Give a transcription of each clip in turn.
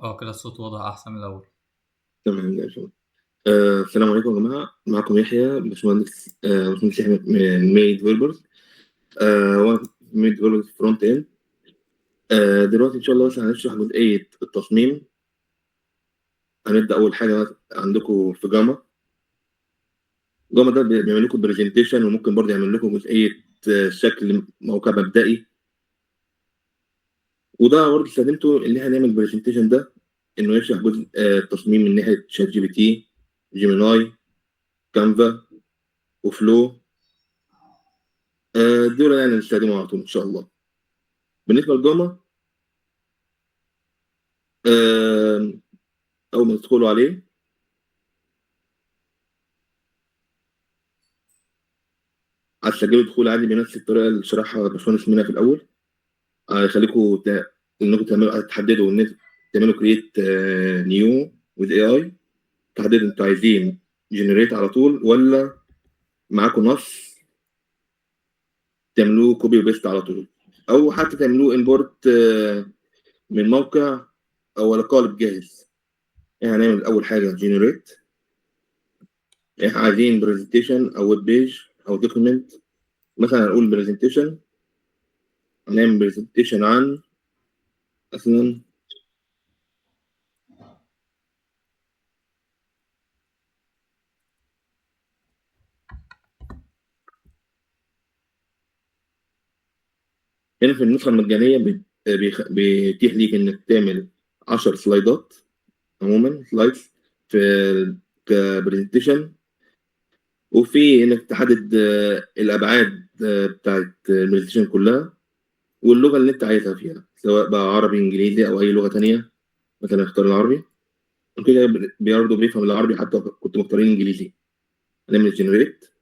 اه، كده الصوت واضح احسن من الاول. تمام زي الفل. السلام عليكم يا جماعة، معكم يحيى باشمهندس، باشمهندس يحيى من مي Developers، وانا مي Developers front end. دلوقتي ان شاء الله بس هنشرح جزئية التصميم. هنبدا اول حاجة عندكم في Gamma. Gamma ده بيعمل لكم presentation، وممكن برضه يعمل لكم جزئية شكل موقع مبدئي، وده برضه استخدمته اللي احنا نعمل presentation ده، انه يشرح جزء التصميم من ناحية ChatGPT، Gemini، Canva، و Flow. دول يعني نستخدمهم على طول ان شاء الله. بالنسبة لجاما، اول ما تدخلوا عليه هتسجلوا دخول عادي بنفس الطريقة اللي شرحها باشمهندس مينا في الاول. هيخليكم انكم تعملوا، تحددوا ان تعملوا create new with AI، تحددوا انتوا عايزين generate على طول ولا معاكم نص تعملوه copy و paste على طول، او حتى تعملوه import من موقع او على قالب جاهز. احنا هنعمل اول حاجة generate. احنا عايزين presentation او web page او document. مثلا هنقول presentation، هنعمل presentation عن مثلا هنا في النسخة المجانية بيتيح ليك إنك تعمل 10 سلايدات عموما، slides في ك presentation، وفي إنك تحدد الأبعاد بتاعت ال presentation كلها واللغة اللي أنت عايزها فيها، سواء بقى عربي إنجليزي أو أي لغة تانية. مثلا اختار العربي، وكده برضه بيفهم العربي حتى كنت مختارين إنجليزي. هنعمل generate.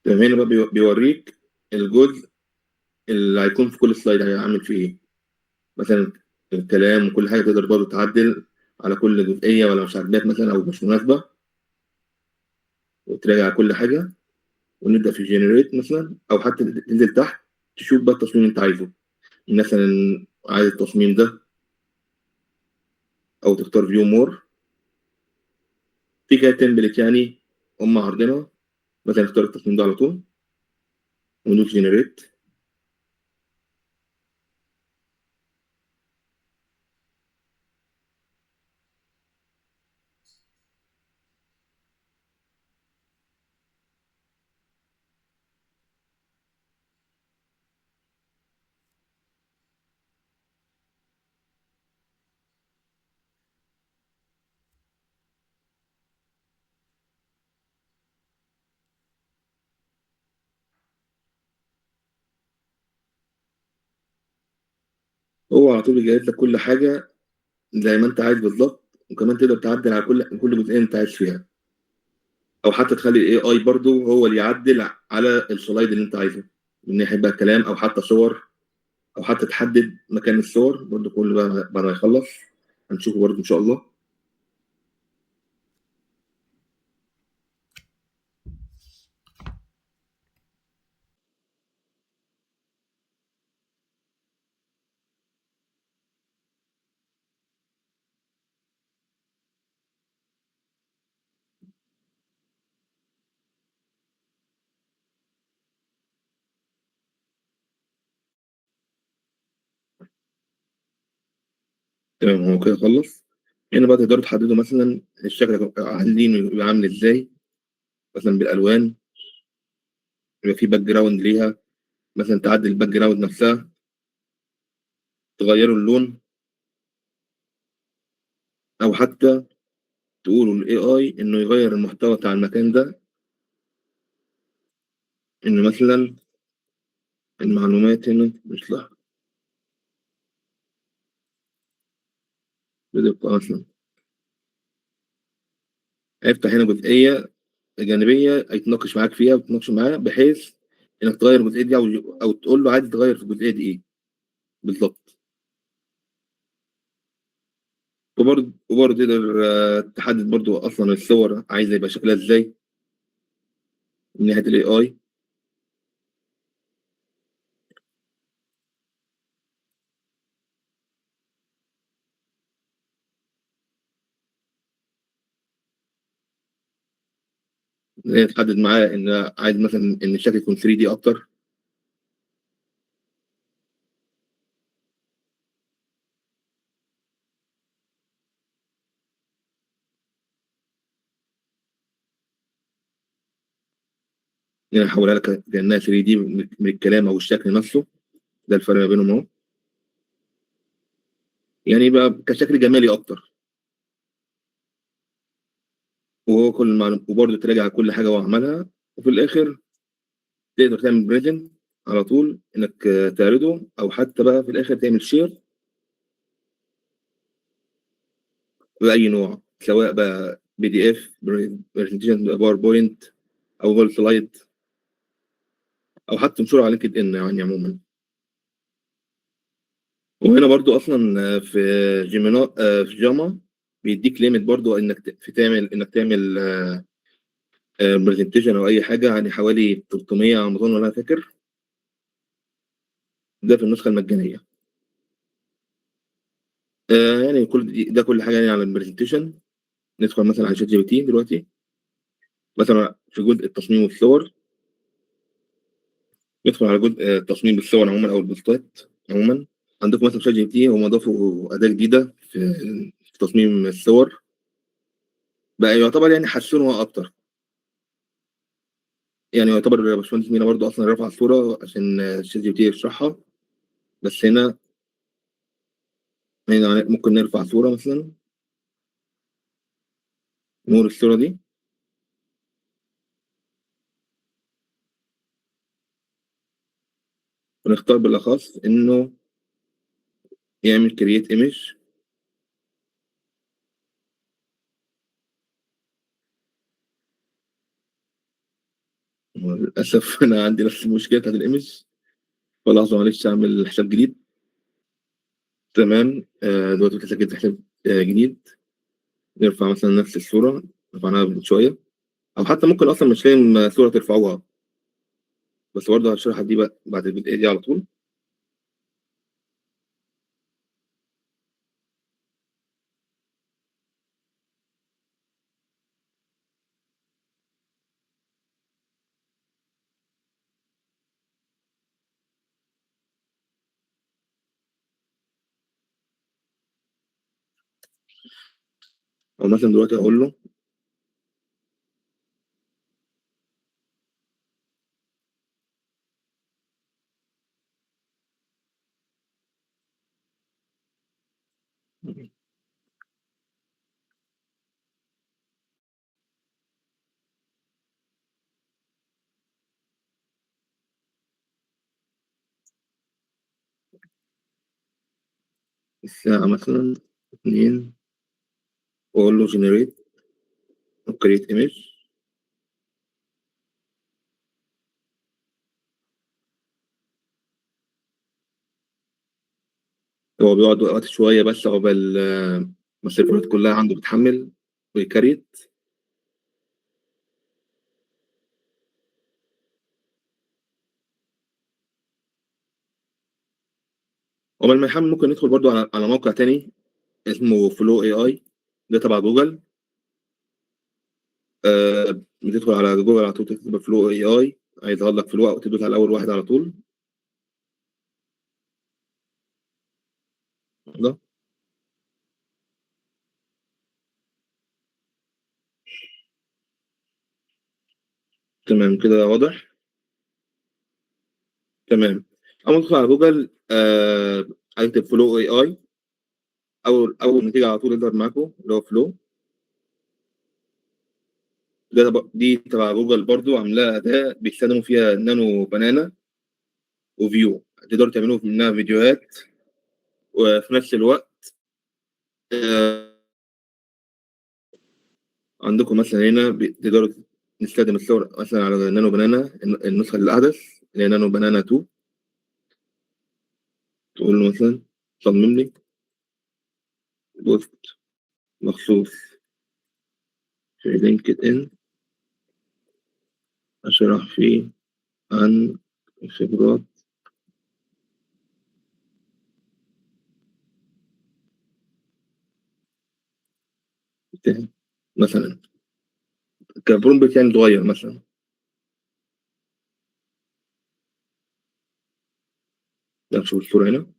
تمام، هنا بقى بيوريك الجزء اللي هيكون في كل slide هيعمل فيه ايه، مثلا الكلام وكل حاجة. تقدر برضه تعدل على كل جزئية ولا مش عاجباك مثلا او مش مناسبة، وتراجع كل حاجة. ونبدا في generate مثلا، او حتى تنزل تحت تشوف بقى التصميم اللي انت عايزه. مثلا عايز التصميم ده، او تختار view more. في كده template يعني هم عارضينها، مثلا اختار التصميم ده على طول وندوس generate. هو على طول بيجهز لك كل حاجة زي ما انت عايز بالظبط، وكمان تقدر تعدل على كل جزئية انت عايز فيها، او حتى تخلي ال AI برضو هو اللي يعدل على ال slide اللي انت عايزه من ناحية بقى كلام او حتى صور، او حتى تحدد مكان الصور برضو. كل بقى بعد ما يخلص هنشوفه برضو ان شاء الله. تمام، هو كده خلص. هنا بقى تقدروا تحددوا مثلا الشكل عايزينه يبقى عامل ازاي، مثلا بالالوان، يبقى في background ليها، مثلا تعدل ال background نفسها، تغيروا اللون، او حتى تقولوا لل AI انه يغير المحتوى بتاع المكان ده، انه مثلا المعلومات هنا مش لاحظ بدقة. مثلا افتح هنا جزئية جانبية يتناقش معاك فيها وتتناقش معاه، بحيث انك تغير الجزئية دي او تقول له عايز تغير في الجزئية دي ايه بالظبط. وبرضه تقدر تحدد برضه اصلا الصور عايزة يبقى شكلها ازاي من ناحية ال AI. تحدد معاه ان عايز مثلا ان الشكل يكون 3D اكتر. يعني احولها لك كانها 3D من الكلام او الشكل نفسه. ده الفرق ما بينهم اهو، يعني يبقى كشكل جمالي اكتر. وهو كل معلومة، وبرضه تراجع كل حاجة هو عملها، وفي الاخر تقدر تعمل present على طول انك تعرضه، او حتى بقى في الاخر تعمل share باي نوع، سواء بقى PDF، presentation، PowerPoint، او Google Slide، او حتى تنشره على LinkedIn يعني عموما. وهنا برضو اصلا في Gemini، في Gemma بيديك limit برضو انك في تعمل انك تعمل presentation او اي حاجة، يعني حوالي 300 على ما اظن، ولا فاكر. ده في النسخة المجانية. يعني كل ده كل حاجة يعني على ال presentation. ندخل مثلا على ChatGPT دلوقتي، مثلا في جزء التصميم والصور. ندخل على جزء التصميم بالصور عموما او البوستات عموما. عندكم مثلا ChatGPT هم ضافوا اداه جديدة في تصميم الصور، بقى يعتبر يعني حسنوها اكتر. يعني يعتبر باشمهندس مينا برضو اصلا رفع الصورة عشان ChatGPT يشرحها، بس هنا ممكن نرفع صوره مثلا، نور الصورة دي، ونختار بالاخص انه يعمل create image. للاسف انا عندي نفس المشكلة بتاعت ال image، فلحظه معلش اعمل حساب جديد. تمام، دلوقتي سجلت حساب جديد. نرفع مثلا نفس الصورة رفعناها من شوية، او حتى ممكن اصلا مش لاقي صوره ترفعوها، بس برضه هشرحها دي بقى بعد الجزئية دي على طول. او مثلا دلوقتي اقول له الساعة مثلا 2، واقول له generate create image. هو بيقعد وقت شوية بس عقبال ما السيرفرات كلها عنده بتحمل وي create. عقبال ما يحمل ممكن ندخل برضو على موقع تاني اسمه Flow AI، ده تبع جوجل. بتدخل على جوجل على طول تكتب Flow AI، هيظهر لك Flow، تدوس على اول واحد على طول. ده تمام كده، واضح؟ تمام. اول ما تدخل على جوجل هتكتب Flow AI، اول نتيجة على طول يظهر معاكم اللي هو Flow. دي تبع جوجل برضو، عاملاها اداه بيستخدموا فيها Nano Banana و Veo، تقدروا تعملوا منها فيديوهات، وفي نفس الوقت عندكم مثلا هنا تقدروا نستخدم الصور مثلا على Nano Banana النسخة الاحدث اللي هي Nano Banana 2. تقول له مثلا صمم لي post مخصوص في LinkedIn أشرح فيه عن الخبرات بتاعي مثلا. ك prompt يعني صغير مثلا. نشوف الصورة هنا.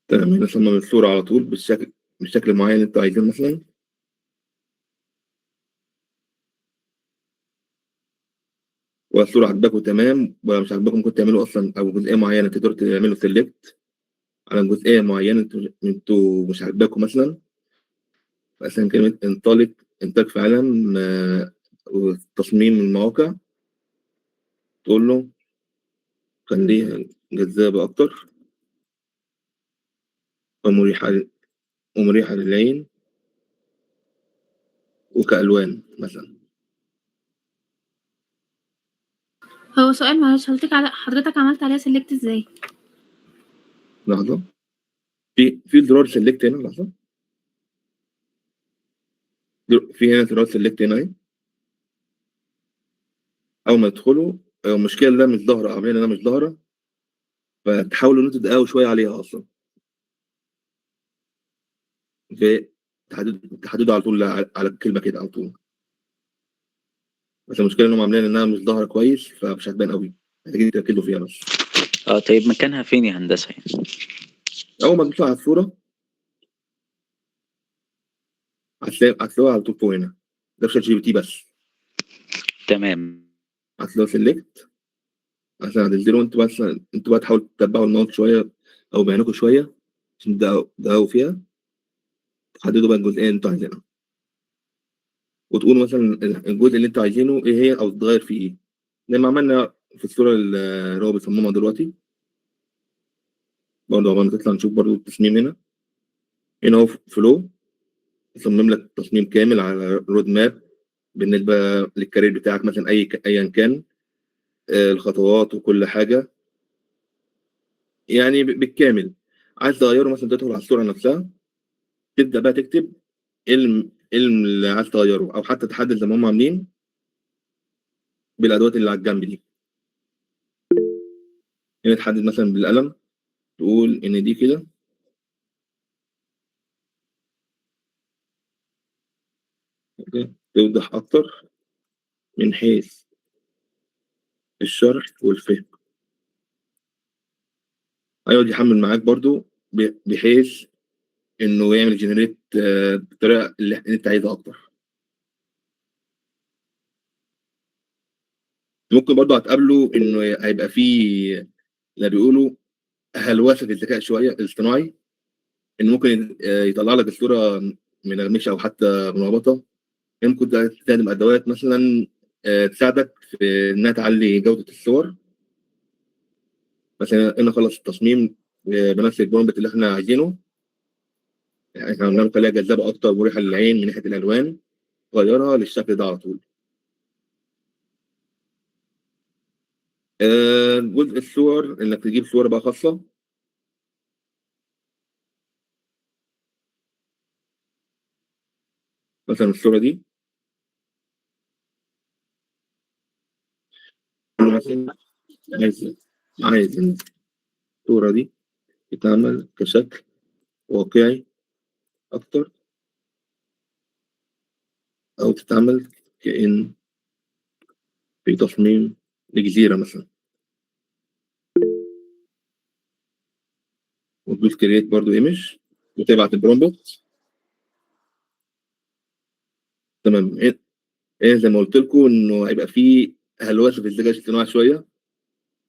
تمام، هنا صمم الصورة على طول بالشكل المعين اللي انتوا عايزينه مثلا. والصورة عجباكم تمام، ولا مش عجباكم ممكن تعملوا أصلا أو جزئية معينة تقدروا تعملوا select على جزئية معينة انتوا مش عاجباكم مثلا. مثلا كلمة انطلق في عالم وتصميم المواقع، تقول له خليها جذابة أكتر ومريحة للعين وكألوان مثلا. هو سؤال معلش، حضرتك عملت عليها select ازاي؟ لحظة، في زرار select هنا، لحظة، في هنا زرار select هنا اهي. أول ما تدخلوا، المشكلة ده مش ظاهرة، عاملين إنها مش ظاهرة، فتحاولوا إن أنتوا تدققوا شوية عليها أصلا. في تحددوا على طول على الكلمة كده على طول. بس المشكلة إنهم عاملين إنها مش ظاهرة كويس، فمش هتبان قوي، محتاجين تركزوا فيها بس. طيب مكانها فين يا هندسة يعني؟ أول ما تطلع على الصورة هتلاقوها على طول فوق هنا، ده في ChatGPT بس. تمام. هتلاقوا select عشان هتنزلوا انتوا بس، انتوا بقى تحاولوا تتبعوا الماوس شوية أو بعينكم شوية عشان تدققوا فيها، تحددوا بقى الجزئية اللي انتوا عايزينها، وتقولوا مثلا الجزء اللي انتوا عايزينه ايه هي أو تتغير فيه ايه، زي ما عملنا في الصورة اللي هو بيصممها دلوقتي. برضه عقبال ما تطلع نشوف برضه التصميم هنا. هنا هو flow يصمم لك تصميم كامل على road map بالنسبة لل career بتاعك مثلا، أيا كان، الخطوات وكل حاجة يعني بالكامل. عايز تغيره مثلا، تدخل على الصورة نفسها، تبدأ بقى تكتب ايه اللي عايز تغيره، أو حتى تحدد زي ما هم عاملين بالأدوات اللي على الجنب دي. هنا تحدد مثلا بالقلم، تقول إن دي كده توضح أكتر من حيث الشرح والفهم. هيقعد يحمل معاك برضو بحيث إنه يعمل جنريت بالطريقة اللي أنت عايزها أكتر. ممكن برضو هتقابله إنه هيبقى فيه اللي بيقولوا هلوسة في الذكاء شوية الاصطناعي، إن ممكن يطلع لك الصورة منغمشة أو حتى منغبطة. ممكن تستخدم أدوات مثلا تساعدك في إنها تعلي جودة الصور. مثلا هنا خلص التصميم بنفس البرومبت اللي إحنا عايزينه، يعني إحنا عملنا نخليها جذابة أكتر ومريحة للعين من ناحية الألوان، غيرها للشكل ده على طول. جزء الصور إنك تجيب صورة بقى خاصة. مثلا الصورة دي مثلا عايز الصورة دي تتعمل كشكل واقعي أكتر، أو تتعمل كأن في تصميم لجزيرة مثلا، وتدوس create برضو image وتبعت ال prompt. تمام. ايه زي ما قلت لكم انه هيبقى فيه هلوسه في الذكاء الاصطناعي شوية،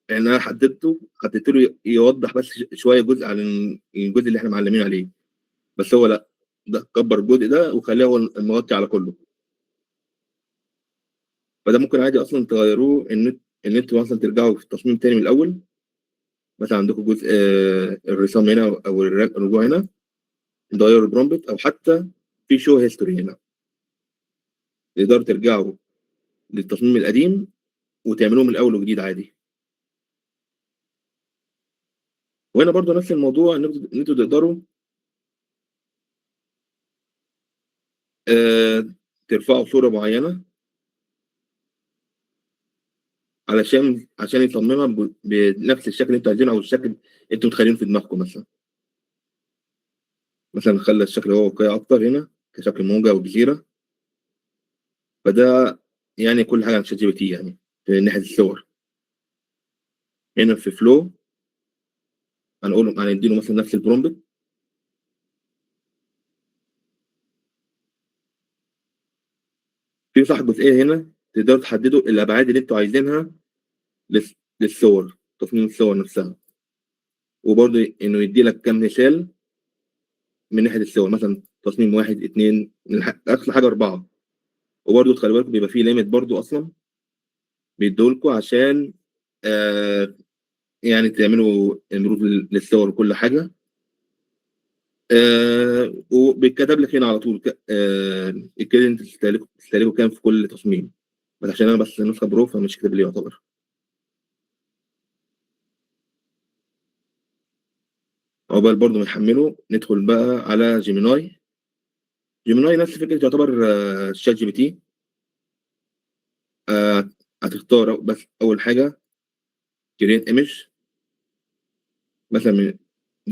لان انا حددت له يوضح بس شوية جزء عن الجزء اللي احنا معلمين عليه، بس هو لا، ده كبر الجزء ده وخليه هو المغطي على كله. فده ممكن عادي اصلا تغيروه، ان انتوا مثلا ترجعوا في التصميم تاني من الاول. مثلا عندكم جزء الرسام هنا او الرجوع هنا، تغيروا ال prompt، او حتى في show history هنا تقدروا ترجعوا للتصميم القديم وتعملوه من الاول وجديد عادي. وهنا برضو نفس الموضوع، ان انتوا تقدروا ترفعوا صورة معينة عشان يصممها بنفس الشكل اللي انتوا عايزينه، او الشكل اللي انتوا متخيلينه في دماغكم. مثلا خلى الشكل هو واقعي اكتر هنا، كشكل موجه وجزيرة. فده يعني كل حاجة عن ChatGPT يعني في ناحية الصور. هنا في Flow هنقول هنديله مثلا نفس ال prompt، في صح جزئية هنا تقدروا تحددوا الابعاد اللي انتوا عايزينها للصور، تصميم الصور نفسها، وبرضه انه يدي لك كام مثال من ناحية الصور، مثلا تصميم 1 2 اقصى حاجة 4. وبرضه تخلي بالكم بيبقى فيه limit برضه اصلا بيدولكوا عشان يعني تعملوا improve للصور وكل حاجة. وبيتكتب لك هنا على طول ال credit انت تستهلكه كام في كل تصميم، بس عشان انا بس نسخه Pro فمش كاتب لي يعتبر. عقبال برضه ما نحمله ندخل بقى على Gemini. Gemini نفس فكرة يعتبر ChatGPT. هتختار بس اول حاجة create image مثلا، من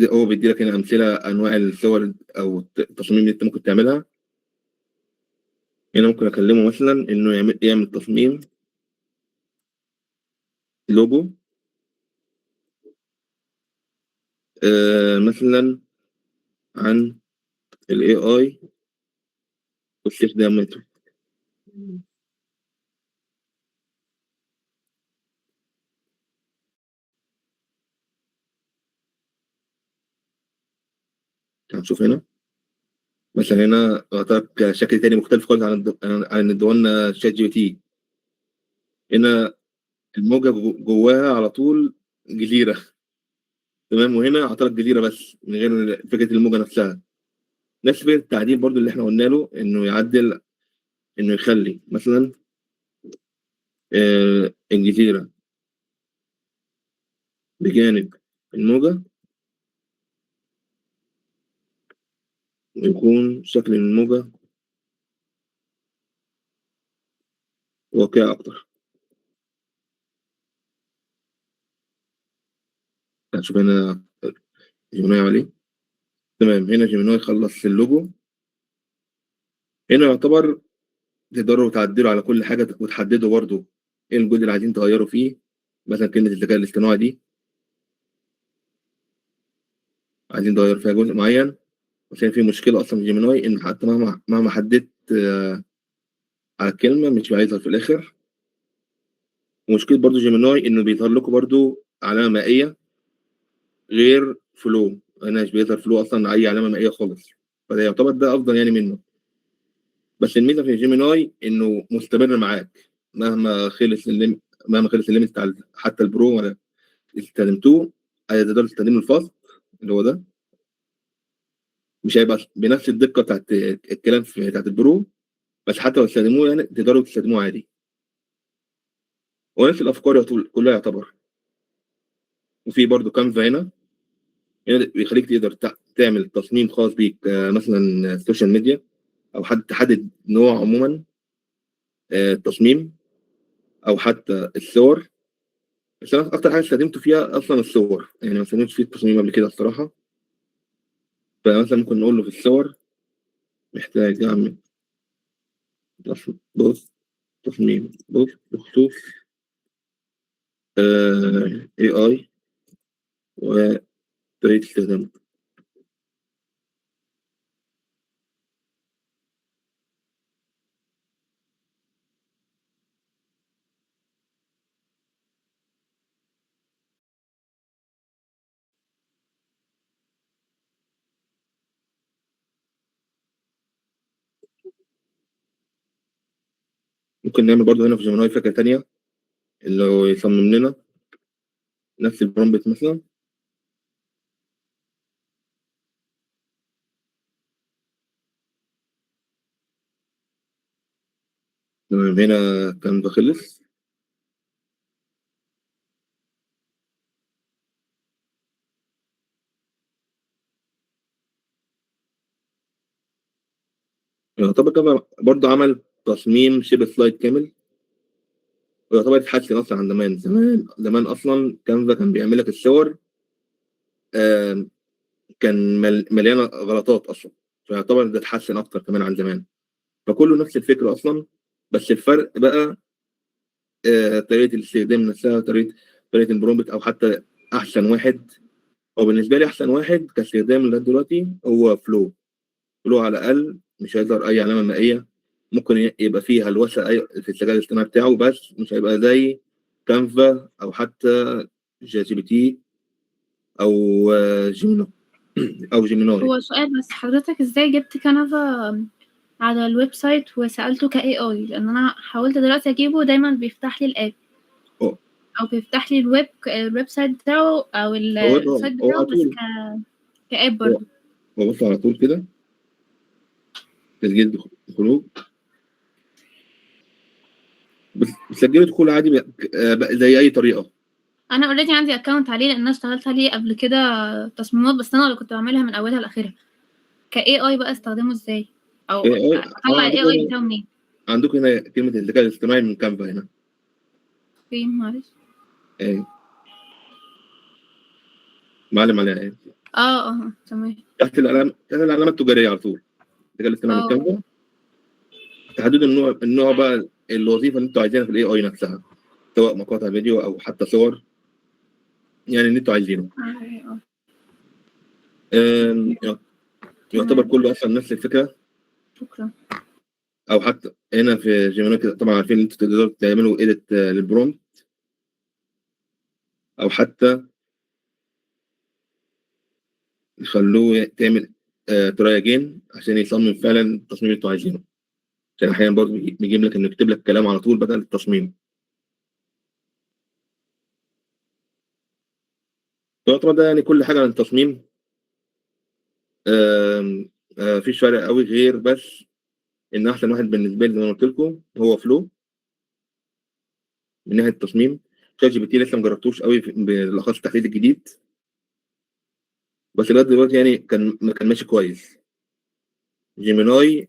هو بيدي لك هنا امثلة انواع الصور او التصاميم اللي انت ممكن تعملها. هنا ممكن اكلمه مثلا انه يعمل تصميم لوجو مثلا عن ال AI واستخداماته. هنشوف هنا مثلا، هنا اعطاك شكل تاني مختلف خالص عن اللي ادونا ChatGPT. هنا الموجة جواها على طول جزيرة، تمام، وهنا اعطاك جزيرة بس من غير فكرة الموجة نفسها. نفس فكرة التعديل برضو اللي احنا قلنا له انه يعدل، انه يخلي مثلا الجزيرة بجانب الموجة ويكون شكل الموجة واقعي أكتر. هنشوف هنا Gemini عمل إيه. تمام، هنا Gemini خلص اللوجو. هنا يعتبر تقدروا تعدلوا على كل حاجة وتحددوا برضو إيه الجزء اللي عايزين تغيروا فيه. مثلا كلمة الذكاء الاصطناعي دي عايزين تغيروا فيها جزء معين، عشان في مشكلة أصلا في Gemini إن حتى مهما حددت على الكلمة مش هيظهر في الآخر. ومشكلة برضو Gemini إنه بيظهر لكم برضو علامة مائية غير Flow، أنا مش بيظهر Flow أصلا أي علامة مائية خالص، فده يعتبر ده أفضل يعني منه. بس الميزة في Gemini إنه مستمر معاك مهما خلص مهما خلص ال limit بتاع حتى ال Pro ولا استخدمتوه، هتقدروا تستخدموا ال fast اللي هو ده، مش هيبقى بنفس الدقة بتاعت الكلام في بتاعت ال Pro، بس حتى لو استخدموه يعني تقدروا تستخدموه عادي. ونفس الافكار كلها يعتبر. وفي برضو Canva هنا بيخليك تقدر تعمل تصميم خاص بيك، مثلا ال social media، او حد تحدد نوع عموما التصميم او حتى الصور. بس انا اكتر حاجة استخدمته فيها اصلا الصور، يعني ما استخدمتش فيه التصميم قبل كده الصراحة. فمثلا ممكن نقول له في الصور محتاج اعمل post تصميم post بخصوص AI وطريقة استخدامه. ممكن نعمل برضو هنا في Gemini فكرة تانية اللي هو يصمم لنا نفس ال prompt مثلا. تمام، هنا كان بخلص. يعتبر كده برضه عمل تصميم شبه slide كامل، ويعتبر اتحسن اصلا عن زمان. زمان اصلا Canva كان بيعمل لك الصور كان مليانة غلطات اصلا، فطبعا ده اتحسن اكتر كمان عن زمان. فكله نفس الفكرة اصلا، بس الفرق بقى طريقه الاستخدام نفسها، طريقه ال prompt، او حتى احسن واحد، هو بالنسبة لي احسن واحد كاستخدام لغاية دلوقتي هو Flow. Flow على الاقل مش هيظهر اي علامة مائيه، ممكن يبقى فيه هلوسه في الذكاء الاصطناعي بتاعه، بس مش هيبقى زي Canva او حتى ChatGPT او Gemini او Gemini. هو سؤال بس، حضرتك ازاي جبت Canva على ال website وسألته ك AI؟ لان انا حاولت دلوقتي اجيبه دايما بيفتح لي ال app او بيفتح لي ال website بتاعه او ال site بتاعه، بس ك app برضه. هو بص على طول كده تسجيل خروج، بتسجلي دخول عادي زي اي طريقه. انا already عندي account عليه لان انا اشتغلت عليه قبل كده تصميمات، بس انا اللي كنت بعملها من اولها لاخرها. ك AI بقى استخدمه ازاي؟ او اطلع ال AI بتاعه منين؟ عندكم هنا كلمة الذكاء الاصطناعي من Canva هنا. فين معلش؟ ايه معلم عليها ايه؟ اه تمام. تحت العلامة التجارية على طول الذكاء الاصطناعي من Canva. تحديد النوع بقى الوظيفة اللي انتوا عايزينها في ال AI نفسها، سواء مقاطع فيديو او حتى صور، يعني اللي انتوا عايزينه. يعتبر كله اصلا نفس الفكرة. شكرا. او حتى هنا في Gemini كده طبعا عارفين ان انتوا تقدروا تعملوا edit لل prompt، او حتى تخلوه تعمل try again عشان يصمم فعلا التصميم اللي انتوا عايزينه. عشان احيانا برضه بيجيب لك انه يكتب لك كلام على طول بدل التصميم. يعتبر ده يعني كل حاجة عن التصميم. مفيش فرق قوي غير بس ان احسن واحد بالنسبة لي زي ما قلت لكم هو Flow من ناحية التصميم. ChatGPT لسه ما جربتوش قوي بالاخص التحديث الجديد، بس لغاية دلوقتي يعني كان ماشي كويس. Gemini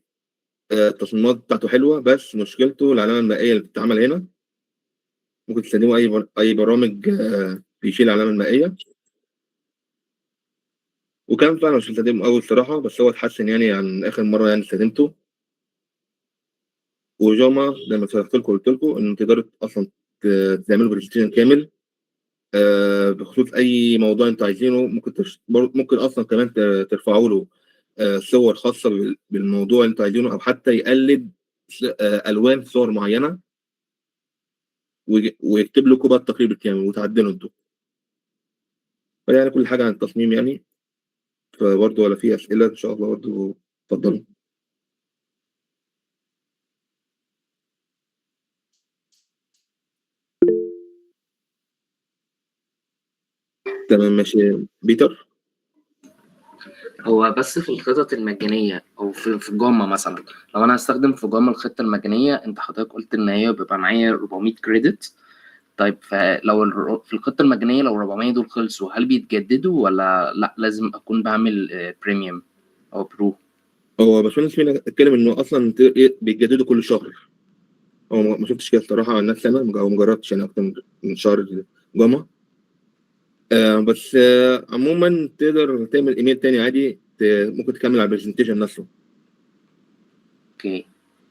التصميمات بتاعته حلوة، بس مشكلته العلامة المائية اللي بتتعمل هنا. ممكن تستخدموا اي برامج بيشيل العلامة المائية. وكان فعلا مش مستخدمة قوي الصراحة، بس هو اتحسن يعني عن اخر مرة يعني استخدمته. و Gamma لما شرحت لكم قلت لكم ان تقدروا اصلا تعملوا presentation كامل بخصوص اي موضوع انتوا عايزينه. ممكن اصلا كمان ترفعوا له صور خاصة بالموضوع اللي انتوا عايزينه، او حتى يقلد الوان صور معينة ويكتب لكم بقى التقرير بالكامل وتعدلوا انتوا. فيعني كل حاجة عن التصميم يعني. فبرضه ولا في اسئلة ان شاء الله برضه اتفضلوا. تمام ماشي بيتر. هو بس في الخطط المجانية أو في Gamma مثلا، لو أنا هستخدم في Gamma الخطة المجانية، أنت حضرتك قلت إن هي بيبقى معايا 400 credit. طيب فلو في الخطة المجانية لو 400 دول خلصوا، هل بيتجددوا ولا لأ لازم أكون بعمل premium أو pro؟ هو باشمهندس مينا اتكلم إنه أصلا بيتجددوا كل شهر. هو ما شفتش كده الصراحة عن نفسي أنا، أو ما جربتش يعني أكتر من شهر Gamma. بس عموما تقدر تعمل ايميل تاني عادي، ممكن تكمل على ال presentation نفسه. okay.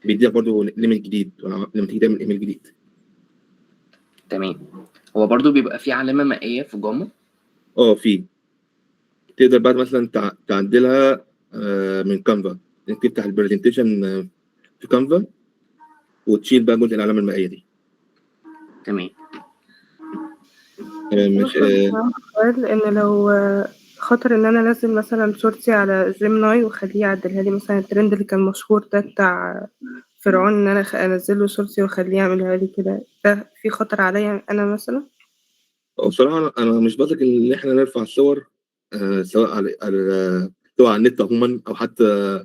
بيديك برضه limit جديد لما تيجي تعمل ايميل جديد. تمام. هو برضه بيبقى في علامة مائية في Gamma؟ في. تقدر بعد مثلا تعدلها من Canva، انك تفتح ال presentation في Canva وتشيل بقى جزء العلامة المائية دي. تمام. مش سؤال، ان لو خاطر ان انا انزل مثلا صورتي على Gemini واخليه يعدلها لي، مثلا الترند اللي كان مشهور ده بتاع فرعون، ان انا انزل له صورتي واخليه يعملها لي كده، ده في خطر عليا انا مثلا؟ بصراحة انا مش بثق ان احنا نرفع الصور سواء على سواء على النت عموما او حتى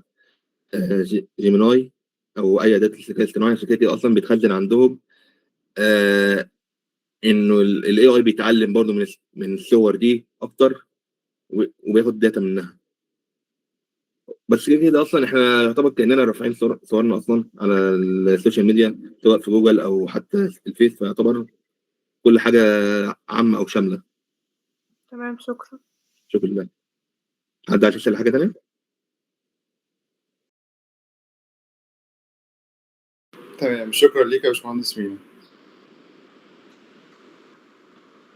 Gemini او اي اداه الذكاء الاصطناعي، عشان كده اصلا بيتخزن عندهم انه ال AI بيتعلم برضه من الصور دي اكتر وبياخد data منها. بس كده كده اصلا احنا يعتبر كاننا رافعين صورنا اصلا على ال social media، سواء في جوجل او حتى الفيس، فيعتبر كل حاجة عامة او شاملة. تمام، شكرا. شكرا لله. حد عايز يسال حاجة ثانية؟ تمام، شكرا ليك يا باشمهندس مينا.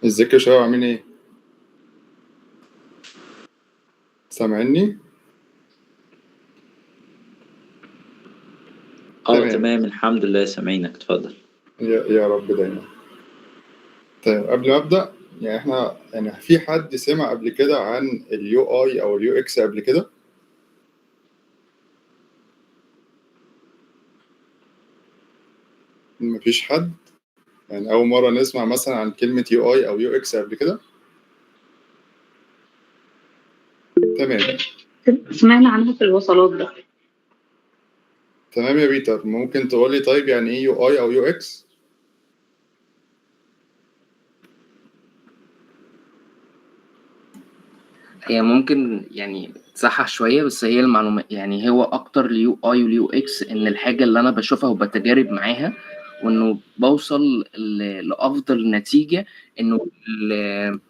ازيك يا شباب، عاملين ايه؟ سامعيني؟ اه تمام. تمام، الحمد لله سامعينك، اتفضل. يا رب دايما. طيب قبل ما ابدا، يعني احنا يعني في حد سمع قبل كده عن ال UI او ال UX قبل كده؟ مفيش حد؟ يعني اول مرة نسمع مثلا عن كلمة UI او UX قبل كده؟ تمام. سمعنا عنها في الوصلات ده. تمام يا بيتر، ممكن تقولي طيب يعني ايه UI او UX؟ هي ممكن يعني تصحح شوية، بس هي المعلومة يعني هو أكتر ال UI وال UX إن الحاجة اللي أنا بشوفها وبتجارب معاها، وإنه بوصل لأفضل نتيجة، إنه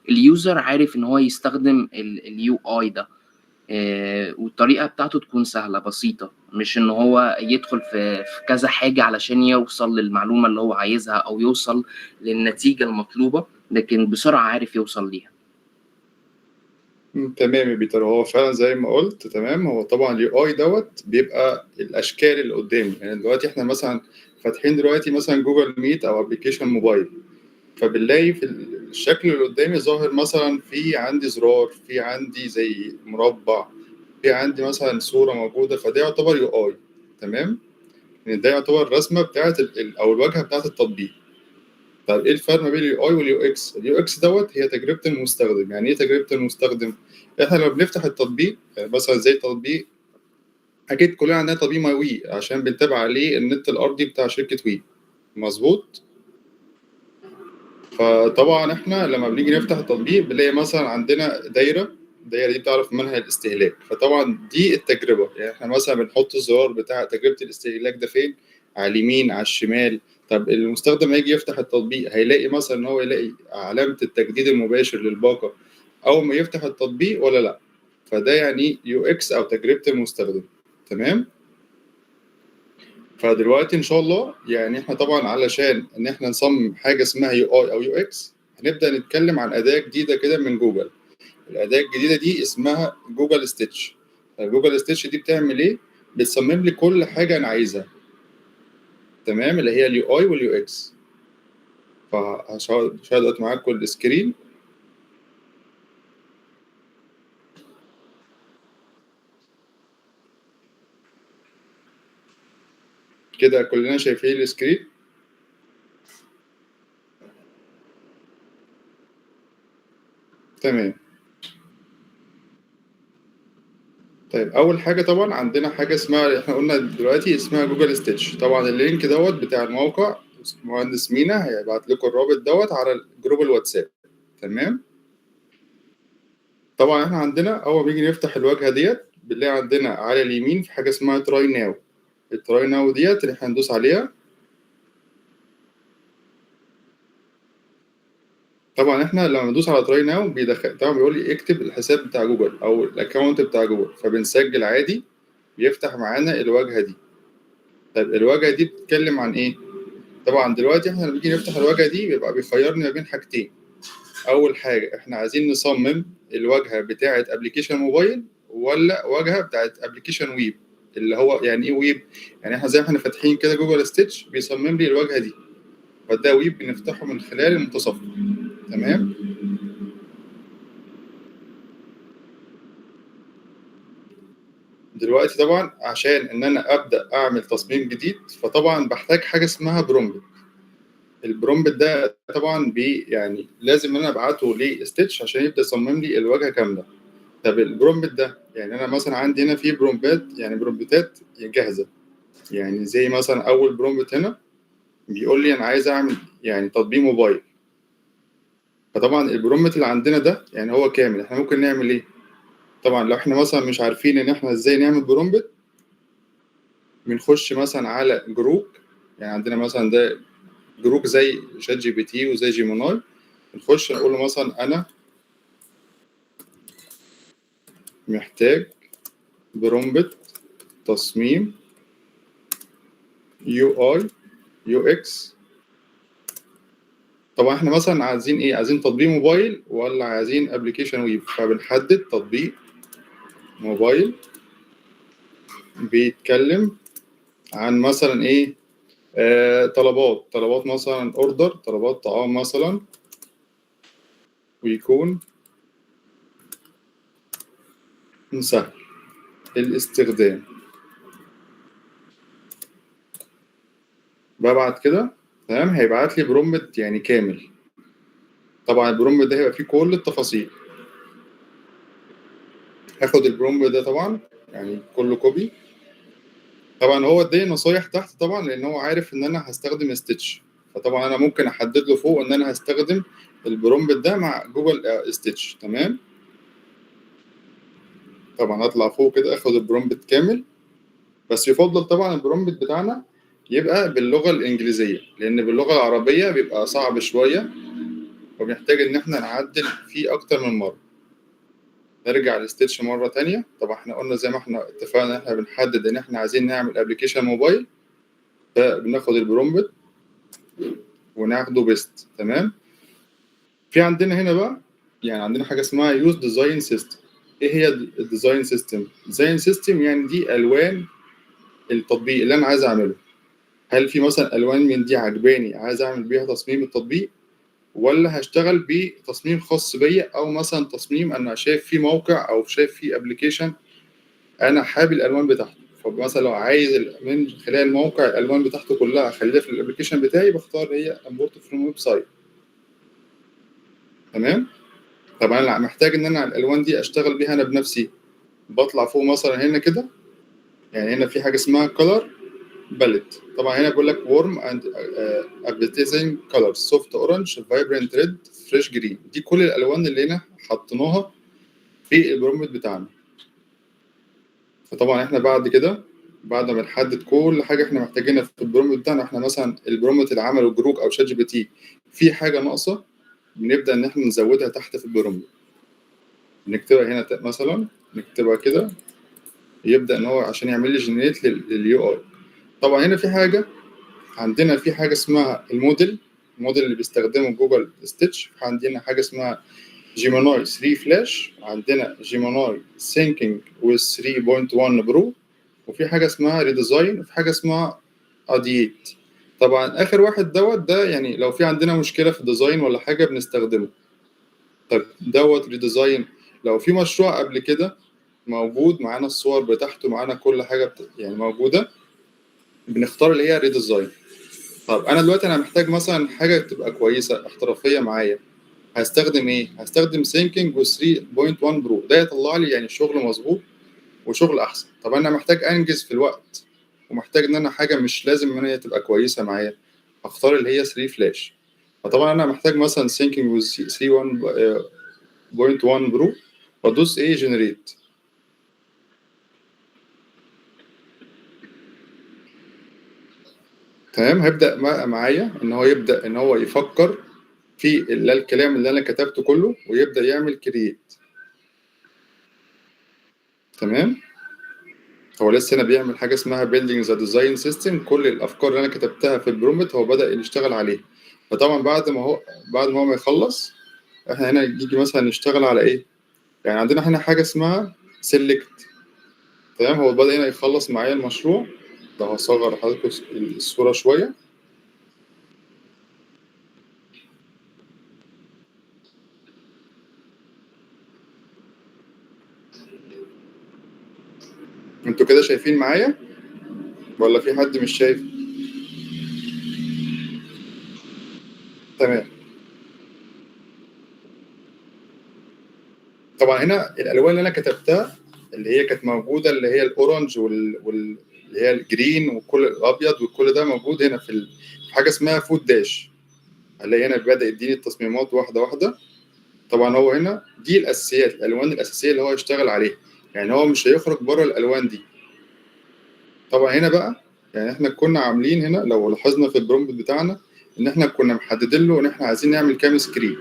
ال user عارف إن هو يستخدم ال UI ده، والطريقة بتاعته تكون سهلة بسيطة، مش إن هو يدخل في كذا حاجة علشان يوصل للمعلومة اللي هو عايزها أو يوصل للنتيجة المطلوبة، لكن بسرعة عارف يوصل ليها. تمام يا بيتر، هو فعلا زي ما قلت. تمام، هو طبعا ال UI دوت بيبقى الاشكال اللي قدامي. يعني دلوقتي احنا مثلا فاتحين دلوقتي مثلا Google Meet او application موبايل، فبنلاقي في الشكل اللي قدامي ظاهر مثلا في عندي زرار، في عندي زي مربع، في عندي مثلا صورة موجودة، فده يعتبر UI. تمام، يعني ده يعتبر الرسمة بتاعت او الواجهة بتاعت التطبيق. طيب ايه الفرق ما بين ال UI وال UX؟ ال UX دوت هي تجربة المستخدم. يعني ايه تجربة المستخدم؟ احنا لما بنفتح التطبيق، يعني مثلا زي تطبيق، اكيد كلنا عندنا تطبيق My WE عشان بنتابع عليه النت الارضي بتاع شركة WE، مظبوط؟ فطبعا احنا لما بنيجي نفتح التطبيق بنلاقي مثلا عندنا دايرة، الدايرة دي بتعرف منها الاستهلاك، فطبعا دي التجربة. يعني احنا مثلا بنحط الزرار بتاع تجربه الاستهلاك ده فين؟ على اليمين، على الشمال. طب المستخدم هيجي يفتح التطبيق هيلاقي مثلا ان هو يلاقي علامة التجديد المباشر للباقه اول ما يفتح التطبيق ولا لا؟ فده يعني UX او تجربه المستخدم. تمام؟ فدلوقتي ان شاء الله يعني احنا طبعا علشان ان احنا نصمم حاجة اسمها UI او UX هنبدا نتكلم عن اداه جديدة كده من جوجل. الاداة الجديدة دي اسمها Google Stitch. Google Stitch دي بتعمل ايه؟ بتصمم لي كل حاجة انا عايزها. تمام، اللي هي ال UI وال UX. فهشير دلوقتي معاكم ال screen. كده كلنا شايفين ال screen؟ تمام. طيب اول حاجة طبعا عندنا حاجة اسمها، احنا قلنا دلوقتي اسمها Google Stitch. طبعا ال link دوت بتاع الموقع مهندس مينا هيبعت لكم الرابط دوت على group الواتساب. تمام. طبعا احنا عندنا اول ما بيجي نفتح الواجهة ديت بنلاقي عندنا على اليمين في حاجة اسمها try now. ال try now ديت اللي احنا هندوس عليها. طبعا احنا لما ندوس على try now بيدخل، طبعا بيقول لي اكتب الحساب بتاع جوجل او ال account بتاع جوجل، فبنسجل عادي بيفتح معانا الواجهة دي. طيب الواجهة دي بتتكلم عن ايه؟ طبعا دلوقتي احنا لما بنيجي نفتح الواجهة دي بيبقى بيخيرني ما بين حاجتين. اول حاجة احنا عايزين نصمم الواجهة بتاعه application موبايل ولا واجهه بتاعه application web. اللي هو يعني ايه ويب؟ يعني احنا زي ما احنا فاتحين كده Google Stitch بيصمم لي الواجهة دي، فده ويب بنفتحه من خلال المتصفح. تمام. دلوقتي طبعا عشان ان انا ابدا اعمل تصميم جديد فطبعا بحتاج حاجة اسمها prompt. ال prompt ده طبعا يعني لازم ان انا ابعته ل Stitch عشان يبدا يصمم لي الواجهة كاملة. طب ال prompt ده يعني انا مثلا عندي هنا في prompt ات، يعني prompt ات جاهزة، يعني زي مثلا اول prompt هنا بيقول لي انا عايز اعمل يعني تطبيق موبايل. فطبعا ال prompt اللي عندنا ده يعني هو كامل. احنا ممكن نعمل ايه؟ طبعا لو احنا مثلا مش عارفين ان احنا ازاي نعمل prompt بنخش مثلا على Grok. يعني عندنا مثلا ده Grok زي ChatGPT وزي Gemini، نخش نقول له مثلا انا محتاج prompt تصميم UI UX. طبعا احنا مثلا عايزين ايه؟ عايزين تطبيق موبايل ولا عايزين application web؟ فبنحدد تطبيق موبايل بيتكلم عن مثلا ايه؟ طلبات مثلا order، طلبات طعام مثلا، ويكون سهل الاستخدام. ببعت كده، تمام، هيبعت لي prompt يعني كامل. طبعا ال prompt ده هيبقى فيه كل التفاصيل. هاخد ال prompt ده طبعا يعني كله copy. طبعا هو اداني نصايح تحت طبعا لان هو عارف ان انا هستخدم Stitch، فطبعا انا ممكن احدد له فوق ان انا هستخدم ال prompt ده مع Google Stitch. تمام، طبعا هطلع فوق كده اخد ال prompt كامل، بس يفضل طبعا ال prompt بتاعنا يبقى باللغة الانجليزية، لان باللغة العربية بيبقى صعب شوية وبنحتاج ان احنا نعدل فيه اكتر من مرة. نرجع ل Stitch مرة تانية. طبعا احنا قلنا زي ما احنا اتفقنا احنا بنحدد ان احنا عايزين نعمل application موبايل، فبناخد ال prompt وناخده paste. تمام، في عندنا هنا بقى يعني عندنا حاجة اسمها use design system. ايه هي ال design system؟ design system يعني دي الوان التطبيق اللي انا عايز اعمله. هل في مثلا الوان من دي عجباني عايز اعمل بيها تصميم التطبيق، ولا هشتغل بتصميم خاص بيا، او مثلا تصميم انا شايف فيه موقع او شايف فيه application انا حابب الالوان بتاعته. فمثلا لو عايز من خلال الموقع الالوان بتاعته كلها اخليها في ال application بتاعي، بختار هي import from website. تمام، طبعا انا محتاج ان انا الالوان دي اشتغل بيها انا بنفسي. بطلع فوق مثلا هنا كده، يعني هنا في حاجة اسمها color palette. طبعا هنا بيقول لك warm and appetizing colors، soft orange، vibrant red، fresh green. دي كل الالوان اللي هنا حطيناها في ال prompt بتاعنا. فطبعا احنا بعد كده بعد ما نحدد كل حاجة احنا محتاجينها في ال prompt بتاعنا، احنا مثلا ال prompt اللي عمله Grok او ChatGPT في حاجة ناقصه، بنبدا ان احنا نزودها تحت في ال prompt. نكتبها هنا مثلا، نكتبها كده، يبدا ان هو عشان يعمل لي generate لل UI. طبعا هنا في حاجة عندنا، في حاجة اسمها ال model، ال model اللي بيستخدمه Google Stitch. عندنا حاجة اسمها Gemini 3 فلاش، عندنا Gemini Thinking with 3.1 Pro، وفي حاجة اسمها redesign، وفي حاجة اسمها ideate. طبعا اخر واحد دوت ده يعني لو في عندنا مشكلة في ال design ولا حاجة بنستخدمه. طب دوت redesign لو في مشروع قبل كده موجود معانا الصور بتاعته، معانا كل حاجة يعني موجودة، بنختار اللي هي redesign. طب انا دلوقتي انا محتاج مثلا حاجة تبقى كويسة احترافية معايا، هستخدم ايه؟ هستخدم Thinking و 3.1 Pro، ده يطلع لي يعني شغل مظبوط وشغل احسن. طب انا محتاج انجز في الوقت ومحتاج ان انا حاجة مش لازم ان هي تبقى كويسة معايا، هختار اللي هي 3 فلاش. فطبعا انا محتاج مثلا Thinking و 3.1 Pro، وادوس ايه؟ generate. تمام، هيبدا معايا ان هو يبدا ان هو يفكر في الكلام اللي انا كتبته كله ويبدا يعمل create. تمام، هو لسه هنا بيعمل حاجة اسمها building the design system. كل الافكار اللي انا كتبتها في ال prompt هو بدا يشتغل عليها. فطبعا بعد ما هو ما يخلص، احنا هنا نيجي مثلا نشتغل على ايه؟ يعني عندنا هنا حاجة اسمها select. تمام، هو بدا هنا يخلص معايا المشروع ده. هصغر لحضراتكم الصورة شوية. انتوا كده شايفين معايا ولا في حد مش شايف؟ تمام. طبعا هنا الالوان اللي انا كتبتها اللي هي كانت موجودة، اللي هي ال orange وال اللي هي ال green وكل الابيض وكل ده موجود هنا في حاجة اسمها food dash. هنلاقي هنا بدا يديني التصميمات واحدة واحدة. طبعا هو هنا دي الاساسيات، الالوان الاساسية اللي هو يشتغل عليها، يعني هو مش هيخرج بره الالوان دي. طبعا هنا بقى يعني احنا كنا عاملين هنا لو لاحظنا في ال prompt بتاعنا ان احنا كنا محددين له ان احنا عايزين نعمل كام screen،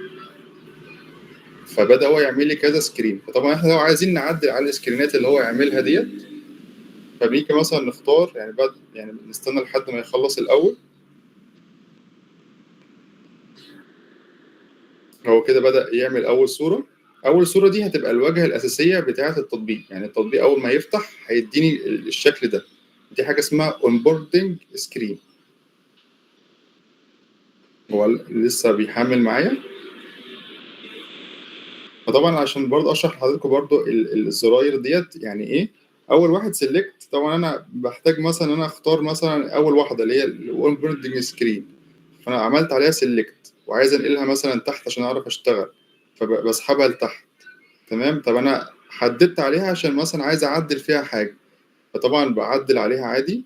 فبدا هو يعمل لي كذا screen. فطبعا احنا لو عايزين نعدل على ال screen ات اللي هو يعملها ديت، فبنيجي مثلا نختار يعني بعد يعني نستنى لحد ما يخلص الاول. هو كده بدأ يعمل أول صورة. أول صورة دي هتبقى الواجهة الأساسية بتاعة التطبيق، يعني التطبيق أول ما يفتح هيديني الشكل ده. دي حاجة اسمها onboarding screen. هو لسه بيحمل معايا. فطبعا عشان برضه اشرح لحضراتكم برضه الزراير ديت يعني ايه. اول واحد select، طبعا انا بحتاج مثلا ان انا اختار مثلا اول واحدة اللي هي ال onboarding screen، فانا عملت عليها select وعايز انقلها مثلا تحت عشان اعرف اشتغل، فبسحبها لتحت. تمام. طب انا حددت عليها عشان مثلا عايز اعدل فيها حاجة، فطبعا بعدل عليها عادي.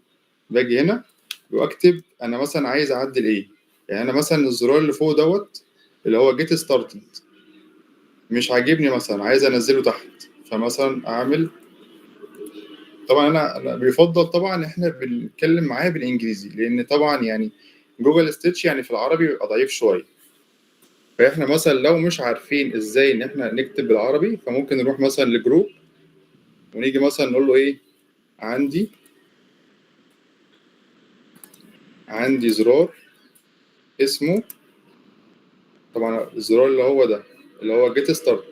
باجي هنا واكتب انا مثلا عايز اعدل ايه. يعني انا مثلا الزرار اللي فوق دوت اللي هو get started مش عاجبني، مثلا عايز انزله تحت، فمثلا اعمل، طبعا انا بيفضل طبعا احنا بنتكلم معاه بالانجليزي، لان طبعا يعني Google Stitch يعني في العربي بيبقى ضعيف شوية. فاحنا مثلا لو مش عارفين ازاي ان احنا نكتب بالعربي، فممكن نروح مثلا ل Grok ونيجي مثلا نقول له ايه، عندي زرار اسمه، طبعا الزرار اللي هو ده اللي هو get start،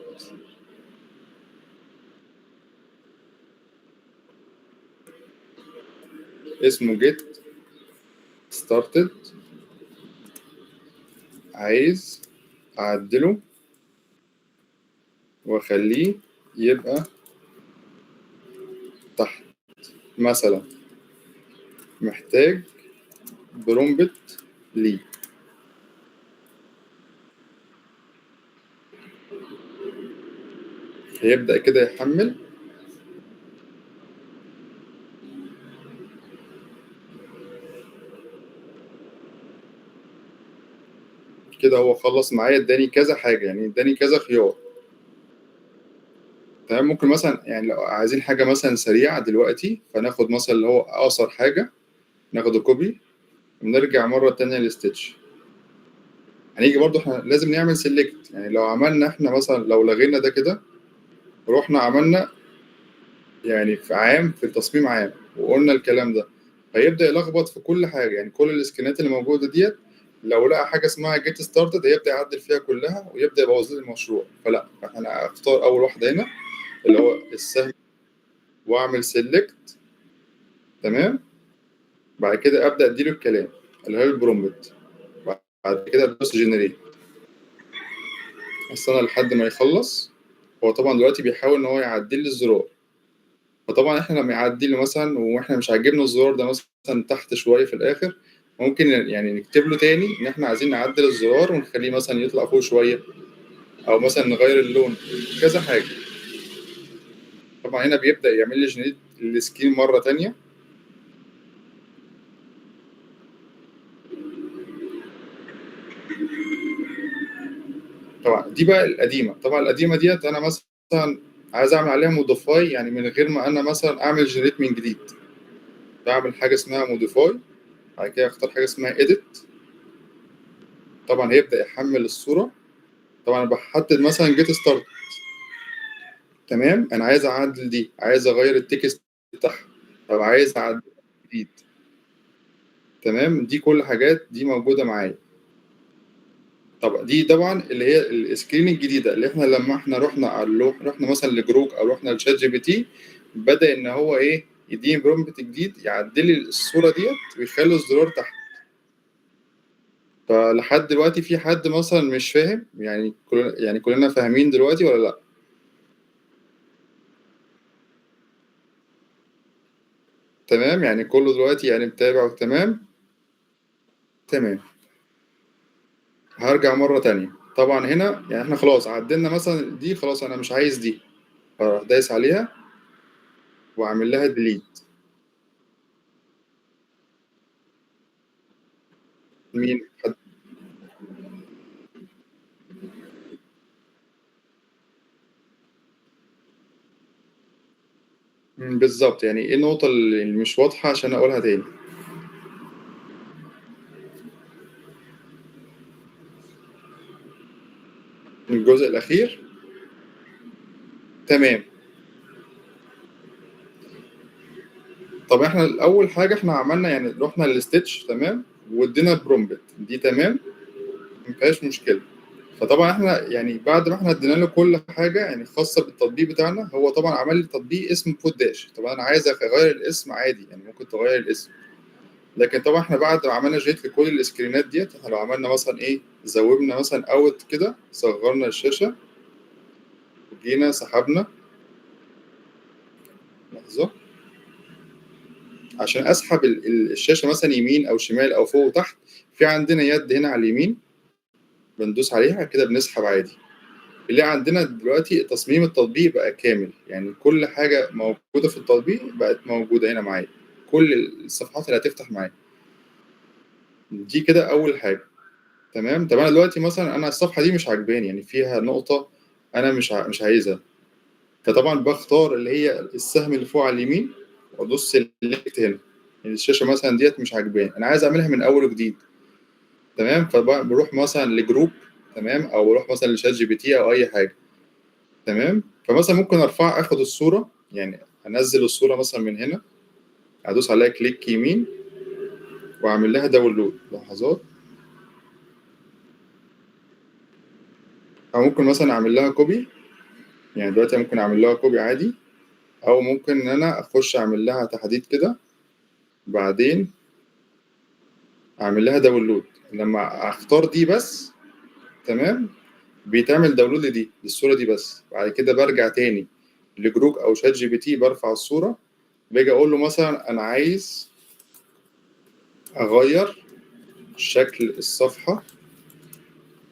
اسمه get started، عايز اعدله واخليه يبقى تحت، مثلا محتاج prompt ليه. هيبدأ كده يحمل. كده هو خلص معايا، اداني كذا حاجة، يعني اداني كذا خيار. تمام. ممكن مثلا يعني لو عايزين حاجة مثلا سريعة دلوقتي، فناخد مثلا اللي هو أقصر حاجة، ناخده copy ونرجع مرة تانية لل Stitch. هنيجي برضو احنا لازم نعمل select، يعني لو عملنا احنا مثلا لو لغينا ده كده، رحنا عملنا يعني في عام في التصميم عام وقلنا الكلام ده، هيبدأ يلخبط في كل حاجة. يعني كل ال screenات اللي موجودة ديت لو لقى حاجة اسمها get started هيبدأ يعدل فيها كلها ويبدأ يبوظ لي المشروع. فلا، احنا اختار أول واحدة هنا اللي هو السهم واعمل select. تمام. بعد كده أبدأ أديله الكلام اللي هو ال prompt، بعد كده ادوس generate، استنى لحد ما يخلص. هو طبعا دلوقتي بيحاول ان هو يعدل لي الزرار، فطبعا احنا لما يعدل لي مثلا واحنا مش عاجبنا الزرار ده مثلا تحت شوية في الاخر، ممكن يعني نكتب له تاني ان احنا عايزين نعدل الزرار ونخليه مثلا يطلع فوق شوية، او مثلا نغير اللون، كذا حاجة. طبعا هنا بيبدا يعمل لي generate ال screen مرة تانية. طبعا دي بقى القديمة. طبعا القديمة ديت انا مثلا عايز اعمل عليها modify، يعني من غير ما انا مثلا اعمل generate من جديد، بعمل حاجة اسمها modify، بعد كده اختار حاجة اسمها edit. طبعا هيبدا يحمل الصورة. طبعا بحدد مثلا get start. تمام. انا عايز اعدل دي، عايز اغير ال text بتاعها، طب عايز اعدل جديد. تمام. دي كل حاجات دي موجودة معايا. طب دي طبعا اللي هي ال screen الجديدة اللي احنا لما احنا رحنا على اللوح، رحنا مثلا ل Grok او رحنا ل ChatGPT، بدا ان هو ايه يديني prompt جديد يعدل لي الصورة ديت ويخلي الزرار تحت. فلحد دلوقتي في حد مثلا مش فاهم؟ يعني كلنا فاهمين دلوقتي ولا لا؟ تمام. يعني كله دلوقتي يعني متابع وتمام. تمام. هرجع مرة تانية. طبعا هنا يعني احنا خلاص عدلنا مثلا دي، خلاص انا مش عايز دي، فاروح دايس عليها واعمل لها delete. مين حد؟ بالظبط. يعني ايه النقطة اللي مش واضحة عشان اقولها تاني؟ الجزء الأخير. تمام. طب احنا الأول حاجة احنا عملنا يعني رحنا لل Stitch، تمام، وادينا prompt دي، تمام، مفيهاش مشكلة. فطبعا احنا يعني بعد ما احنا ادينا له كل حاجة يعني خاصة بالتطبيق بتاعنا، هو طبعا عمل لي تطبيق اسمه بود داش. طبعا انا عايز اغير الاسم عادي، يعني ممكن تغير الاسم، لكن طبعا احنا بعد ما عملنا generate لكل ال screenات ديت، احنا لو عملنا مثلا ايه، zoomنا مثلا out كده، صغرنا الشاشة وجينا سحبنا، لحظة عشان اسحب الشاشة مثلا يمين او شمال او فوق وتحت، في عندنا يد هنا على اليمين بندوس عليها كده بنسحب عادي. اللي عندنا دلوقتي تصميم التطبيق بقى كامل، يعني كل حاجة موجودة في التطبيق بقت موجودة هنا معايا، كل الصفحات اللي هتفتح معايا دي كده اول حاجه. تمام. طب انا دلوقتي مثلا انا الصفحة دي مش عاجباني، يعني فيها نقطة انا مش عايزها، فطبعا بختار اللي هي السهم اللي فوق على اليمين وادوس select هنا. يعني الشاشة مثلا ديت مش عاجباني، انا عايز اعملها من اول وجديد. تمام. فبروح مثلا ل Grok، تمام، او بروح مثلا ل ChatGPT او اي حاجه. تمام. فمثلا ممكن ارفع اخد الصوره، يعني انزل الصورة مثلا من هنا، ادوس عليها click يمين واعمل لها download. لحظات. او ممكن مثلا اعمل لها copy، يعني دلوقتي ممكن اعمل لها copy عادي، او ممكن ان انا اخش اعمل لها تحديد كده بعدين اعمل لها download. لما اختار دي بس، تمام، بيتعمل download لدي، للصورة دي بس. بعد كده برجع تاني ل Grok او ChatGPT، برفع الصوره، باجي اقول له مثلا انا عايز اغير شكل الصفحة،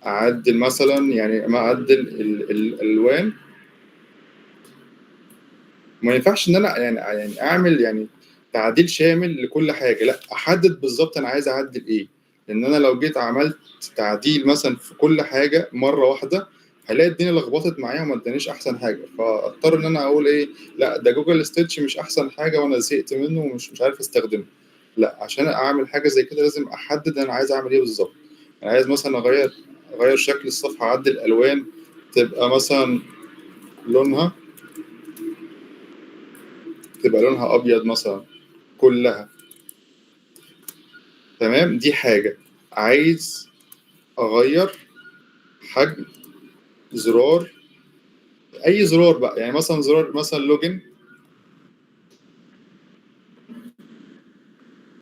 اعدل مثلا، يعني ما اعدل الالوان. ما ينفعش ان انا يعني اعمل يعني تعديل شامل لكل حاجه، لا، احدد بالظبط انا عايز اعدل ايه، لان انا لو جيت عملت تعديل مثلا في كل حاجة مرة واحدة هلاقي الدنيا لخبطت معايا وما ادانيش احسن حاجه، فاضطر ان انا اقول ايه، لا ده Google Stitch مش احسن حاجة وانا زهقت منه ومش مش عارف استخدمه. لا، عشان اعمل حاجة زي كده لازم احدد انا عايز اعمل ايه بالظبط. انا عايز مثلا اغير شكل الصفحه، اعدل الالوان، تبقى مثلا لونها ابيض مثلا كلها. تمام. دي حاجه. عايز اغير حجم زرار، اي زرار بقى، يعني مثلا زرار مثلا login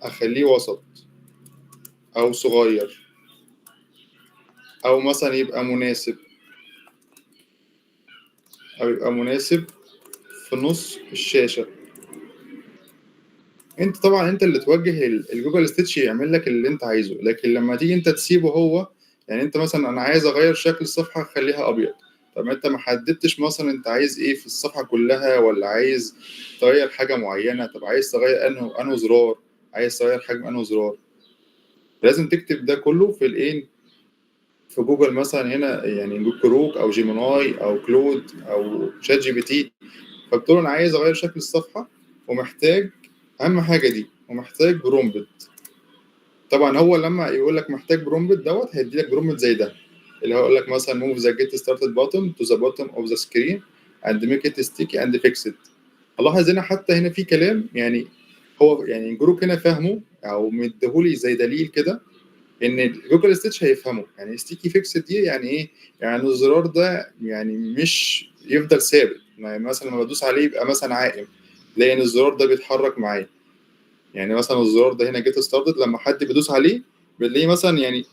اخليه وسط او صغير، او مثلا يبقى مناسب، او يبقى مناسب في نص الشاشة. انت طبعا انت اللي توجه ال Google Stitch يعمل لك اللي انت عايزه، لكن لما تيجي انت تسيبه هو، يعني انت مثلا انا عايز اغير شكل الصفحة اخليها ابيض، طب انت ما حددتش مثلا انت عايز ايه في الصفحة كلها، ولا عايز تغير حاجة معينة، طب عايز تغير انه زرار، عايز تغير حجم انه زرار، لازم تكتب ده كله في الايه، في جوجل مثلا هنا، يعني Grok او Gemini او Claude او ChatGPT، فبتقول انا عايز اغير شكل الصفحة ومحتاج اهم حاجة دي، ومحتاج prompt. طبعا هو لما يقول لك محتاج prompt دوت هيدي لك prompt زي ده، اللي هو يقول لك مثلا move the get started button to the bottom of the screen and make it sticky and fixed. الاحظ هنا حتى هنا في كلام، يعني هو يعني Grok هنا فاهمه او مديهولي زي دليل كده ان Google Stitch هيفهمه. يعني sticky fixed دي يعني ايه؟ يعني الزرار ده يعني مش يفضل ثابت، مثلا لما بدوس عليه يبقى مثلا عائم، لان الزرار ده بيتحرك معايا. يعني مثلا الزرار ده هنا get started لما حد بيدوس عليه بتلاقيه مثلا يعني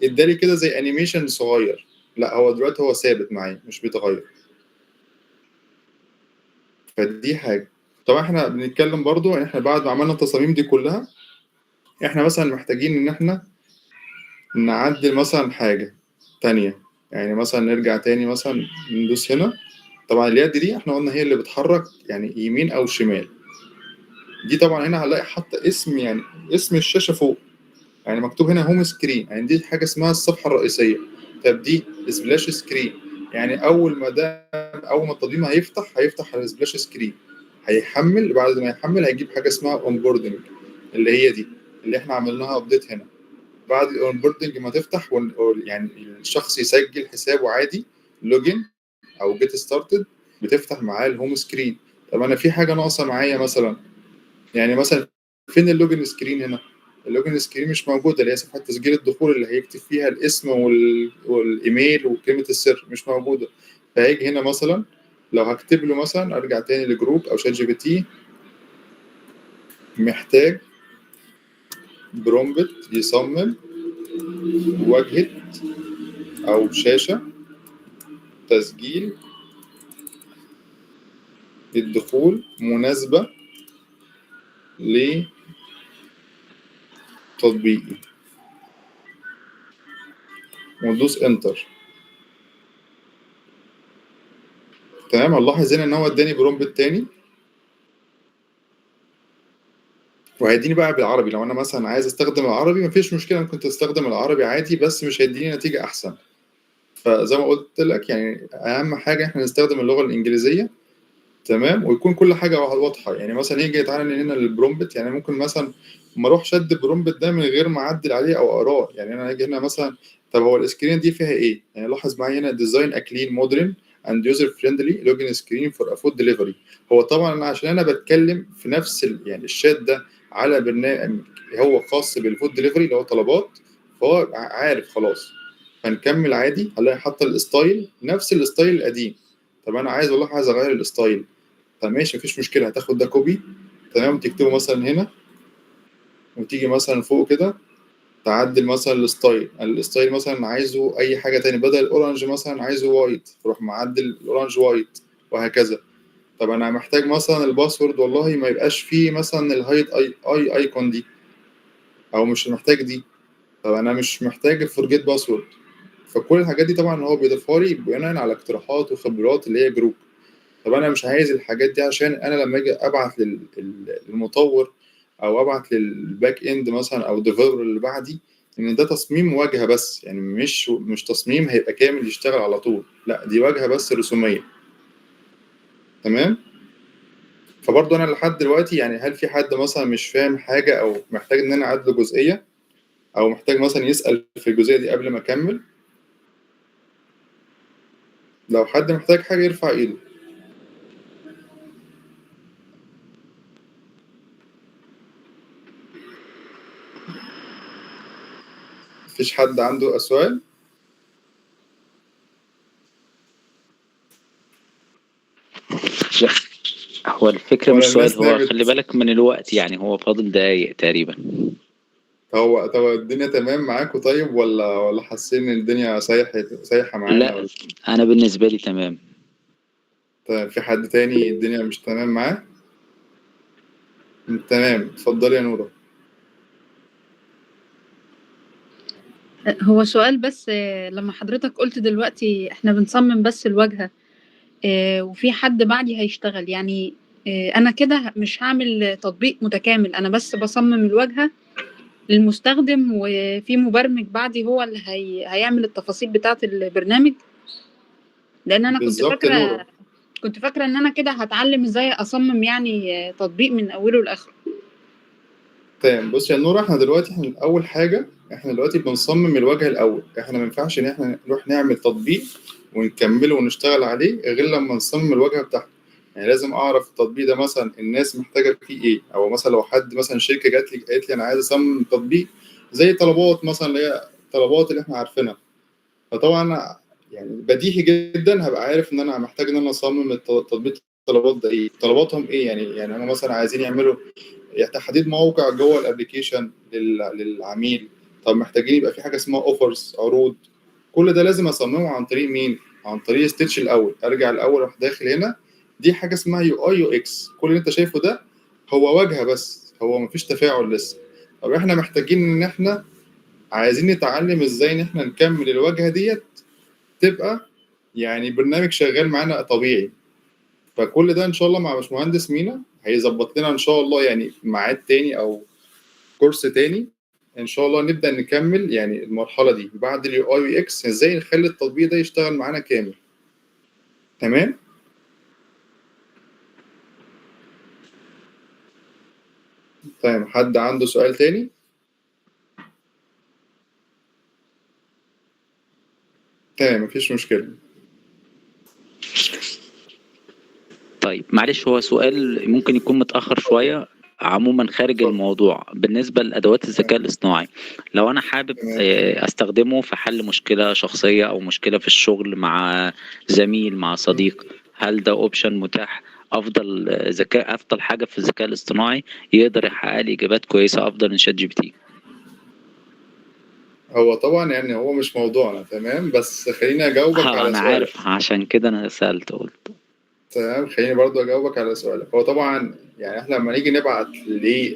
ادالي كده زي animation صغير، لا هو دلوقتي هو ثابت معايا مش بيتغير. فدي حاجة. طبعا احنا بنتكلم برضو ان احنا بعد ما عملنا التصاميم دي كلها، احنا مثلا محتاجين ان احنا نعدل مثلا حاجة تانية، يعني مثلا نرجع تاني مثلا ندوس هنا. طبعا اليد دي احنا قلنا هي اللي بتحرك يعني يمين او شمال، دي طبعا هنا هنلاقي حاطه اسم، يعني اسم الشاشة فوق، يعني مكتوب هنا home screen، يعني دي حاجة اسمها الصفحة الرئيسية. طب دي splash screen، يعني اول ما التطبيق هيفتح على splash screen، هيحمل، بعد ما يحمل هيجيب حاجة اسمها onboarding اللي هي دي اللي احنا عملناها update هنا. بعد ال onboarding ما تفتح يعني الشخص يسجل حسابه عادي login او get started، بتفتح معاه ال home screen. طب انا في حاجة ناقصه معايا مثلا، يعني مثلا فين ال login screen هنا؟ ال login screen مش موجوده، اللي هي صفحة تسجيل الدخول اللي هيكتب فيها الاسم والايميل وكلمه السر مش موجوده. فهيجي هنا مثلا لو هكتب له مثلا، ارجع تاني ل Grok او ChatGPT، محتاج prompt يصمم واجهه او شاشة تسجيل الدخول مناسبة لتطبيقي، وندوس enter. تمام. هنلاحظ هنا ان هو اداني prompt تاني، وهيديني بقى بالعربي. لو انا مثلا عايز استخدم العربي مفيش مشكله، ممكن تستخدم العربي عادي، بس مش هيديني نتيجة احسن. فزي ما قلت لك يعني اهم حاجة احنا نستخدم اللغة الانجليزيه، تمام، ويكون كل حاجة واضحه. يعني مثلا يجي تعالى هنا لل prompt، يعني ممكن مثلا ما اروحش ادي prompt ده من غير ما اعدل عليه او اقراه. يعني انا اجي هنا مثلا، طب هو ال screen دي فيها ايه؟ يعني لاحظ معايا هنا design a clean modern and user friendly login screen for a food delivery. هو طبعا انا عشان انا بتكلم في نفس يعني الشات ده على برنامج هو خاص بال food delivery اللي هو طلبات، فهو عارف خلاص. فنكمل عادي، هنلاقي حتى ال style نفس ال style القديم. طب انا عايز والله عايز اغير ال style، طب ماشي مفيش مشكله، هتاخد ده copy، تمام، تكتبه مثلا هنا، وتيجي مثلا فوق كده تعدل مثلا ال style. ال style مثلا عايزه اي حاجة تاني، بدل ال orange مثلا عايزه white، فروح معدل ال orange white، وهكذا. طب انا محتاج مثلا ال password والله ما يبقاش فيه مثلا ال hide اي اي icon دي، او مش محتاج دي. طب انا مش محتاج ال forget password. فكل الحاجات دي طبعا هو بيضيفها لي بناء على اقتراحات وخبرات اللي هي Grok. طب انا مش عايز الحاجات دي، عشان انا لما اجي ابعت للمطور او ابعت لل back end مثلا او ال developer اللي بعدي، ان ده تصميم واجهه بس، يعني مش تصميم هيبقى كامل يشتغل على طول، لا دي واجهه بس رسوميه. تمام. فبرضه انا لحد دلوقتي يعني هل في حد مثلا مش فاهم حاجة او محتاج ان انا اعدله جزئية، او محتاج مثلا يسال في الجزئية دي قبل ما اكمل؟ لو حد محتاج حاجة يرفع ايده. مفيش حد عنده سؤال؟ لا، هو الفكرة ولا مش سؤال، الناس هو نامت؟ خلي بالك من الوقت، يعني هو فاضل دقايق تقريبا. هو طب الدنيا تمام معاكم طيب، ولا حاسين ان الدنيا سايحة معانا؟ لا ولا أنا بالنسبة لي تمام. طيب في حد تاني الدنيا مش تمام معاه؟ تمام، اتفضلي يا نورة. هو سؤال بس، لما حضرتك قلت دلوقتي احنا بنصمم بس الواجهة، وفي حد بعدي هيشتغل، يعني انا كده مش هعمل تطبيق متكامل، انا بس بصمم الواجهة للمستخدم، وفي مبرمج بعدي هو اللي هيعمل التفاصيل بتاعة البرنامج. لان انا كنت بالظبط يا فاكرة نورة. كنت فاكرة ان انا كده هتعلم ازاي اصمم يعني تطبيق من اوله لاخره. تمام، بص يا نورة، احنا دلوقتي احنا اول حاجة احنا دلوقتي بنصمم الواجهة الاول. احنا ما ينفعش ان احنا نروح نعمل تطبيق ونكمله ونشتغل عليه غير لما نصمم الواجهة بتاعته. يعني لازم اعرف التطبيق ده مثلا الناس محتاجه فيه ايه، او مثلا لو حد مثلا شركة جات لي قالت لي انا عايز اصمم تطبيق زي طلبات مثلا، اللي هي طلبات اللي احنا عارفينها، فطبعا انا يعني بديهي جدا هبقى عارف ان انا محتاج ان انا اصمم تطبيق الطلبات ده ايه، طلباتهم ايه. يعني انا مثلا عايزين يعملوا تحديد موقع جوه ال application للعميل، طب محتاجين يبقى في حاجة اسمها offers، عروض. كل ده لازم اصممه عن طريق مين؟ عن طريق Stitch الاول. ارجع الاول اروح داخل هنا، دي حاجة اسمها UI UX. كل اللي انت شايفه ده هو واجهه بس، هو مفيش تفاعل لسه. طب احنا محتاجين ان احنا عايزين نتعلم ازاي ان احنا نكمل الواجهة ديت تبقى يعني برنامج شغال معانا طبيعي. فكل ده ان شاء الله مع باشمهندس مينا هيظبط لنا ان شاء الله، يعني ميعاد تاني او كورس تاني ان شاء الله نبدا نكمل يعني المرحلة دي بعد ال UI UX، ازاي نخلي التطبيق ده يشتغل معانا كامل. تمام؟ طيب حد عنده سؤال تاني؟ تمام، مفيش مشكلة. طيب معلش، هو سؤال ممكن يكون متأخر شوية. عموما خارج اتفضل. الموضوع، بالنسبة لأدوات الذكاء الاصطناعي، لو أنا حابب تمام. أستخدمه في حل مشكلة شخصية أو مشكلة في الشغل مع زميل، مع صديق، هل ده option متاح؟ أفضل ذكاء، أفضل حاجة في الذكاء الاصطناعي يقدر يحقق لي إجابات كويسة أفضل من ChatGPT؟ هو طبعا يعني هو مش موضوعنا، تمام، بس خليني اجاوبك على أنا سؤالك. عارف، عشان كده أنا سألت قلت. تمام، خليني برضو اجاوبك على سؤالك. هو طبعا يعني احنا لما نيجي نبعت ل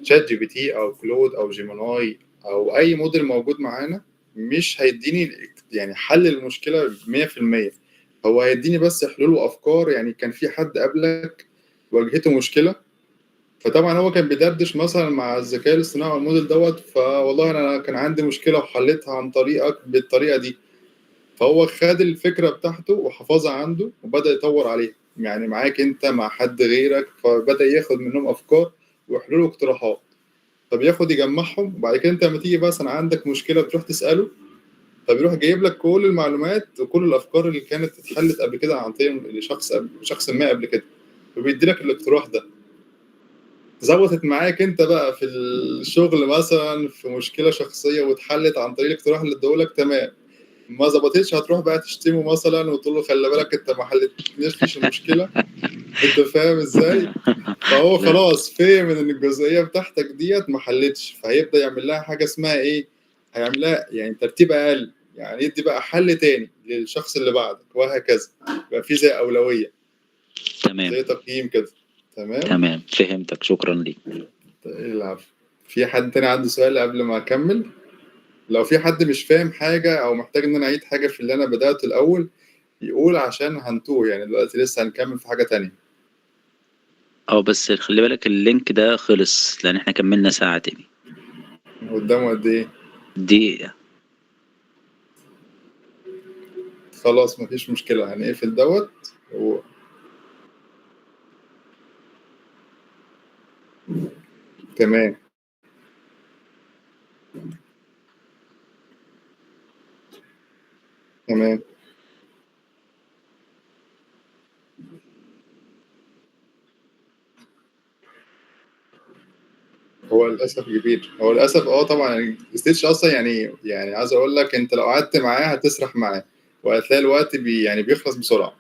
ChatGPT او Claude او Gemini او اي موديل موجود معانا، مش هيديني يعني حل المشكلة 100%، هو هيديني بس حلول وافكار. يعني كان في حد قبلك واجهته مشكلة، فطبعا هو كان بيدردش مثلا مع الذكاء الاصطناعي والموديل دوت، فوالله انا كان عندي مشكلة وحلتها عن طريقك بالطريقة دي، فهو خد الفكرة بتاعته وحفظها عنده وبدا يطور عليها، يعني معاك انت مع حد غيرك، فبدا ياخد منهم افكار وحلول واقتراحات، فبياخد يجمعهم، وبعد كده انت لما تيجي مثلا عندك مشكلة بتروح تساله، فبيروح جايب لك كل المعلومات وكل الافكار اللي كانت اتحلت قبل كده عن طريق شخص ما قبل كده، وبيدي لك الاقتراح ده. ظبطت معاك انت بقى في الشغل مثلا في مشكلة شخصية واتحلت عن طريق الاقتراح اللي اداهولك، تمام. ما ظبطتش هتروح بقى تشتمه مثلا وتقول له خلي بالك انت ما حلتنيش المشكلة، انت فاهم ازاي؟ فهو خلاص فهم ان الجزئية بتاعتك ديت ما حلتش، فهيبدا يعمل لها حاجة اسمها ايه؟ هيعمل لها يعني ترتيب اقل، يعني يدي بقى حل تاني للشخص اللي بعدك وهكذا، يبقى في زي اولوية. تمام، زي تقييم كده. تمام تمام، فهمتك، شكرا ليك. العفو. في حد تاني عنده سؤال قبل ما اكمل؟ لو في حد مش فاهم حاجة أو محتاج إن أنا أعيد حاجة في اللي أنا بدأته الأول يقول، عشان هنتوه يعني دلوقتي لسه هنكمل في حاجة تانية. بس خلي بالك ال link ده خلص، لأن إحنا كملنا ساعة تاني. قدامه قد إيه؟ دقيقة. خلاص مفيش مشكلة، هنقفل دوت تمام. تمام. هو للاسف كبير، هو للاسف طبعا Stitch اصلا يعني عايز اقول لك انت لو قعدت معاه هتسرح معاه، وهتلاقي الوقت يعني بيخلص بسرعة.